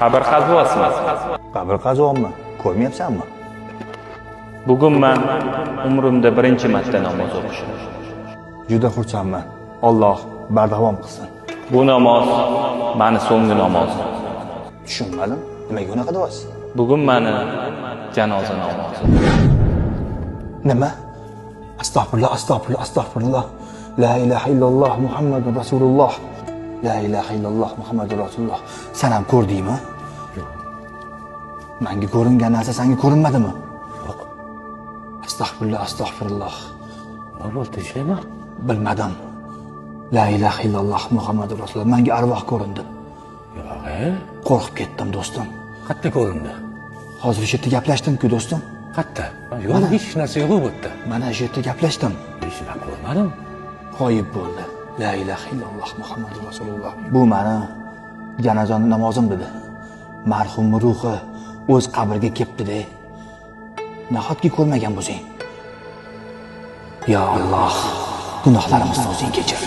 Qabr qazyapsizmi? Qabr qazyapman. Ko'rmayapsanmi? Bugun man umrimda birinchi marta namoz o'qishim. Juda xursandman. Alloh bardavom qilsin. Bu namoz mani so'nggi namozim. Tushunmadim. Nimaga unaqa deyapsiz? Bugun mani janoza namozim. Nima? Astag'firullah, astag'firullah, astag'firullah. La ilaha illalloh Muhammadur Rasululloh. La ilaha illalloh Muhammadur Rasululloh. San ham ko'rdingmi? Yo'q. Menga ko'ringan narsa senga ko'rinmadimi? Yo'q. Astag'firullah, astag'firulloh. Nima bo'ldi, tinchlikmi? Bilmadim. La ilaha illalloh Muhammadur Rasululloh. Menga arvoh ko'rindi. Yo'q, e? Qo'rqib ketdim, do'stim. Qayerda ko'rindi? Hozir shu yerda gaplashdim-ku, do'stim. Qayerda? Yo'q, hech narsa yo'q bu yerda. Mana shu yerda gaplashdim. Hech narsa ko'rmadim. G'oyib bo'ldi. La ilaha illalloh Muhammadur Rasululloh. Bu mani janoza namozim dedi. Marhumni ruhi o'z qabriga kelibdi-de. Nahotki ko'rmagan bo'lsang? Ya Alloh, gunohlarimizni o'zing kechir.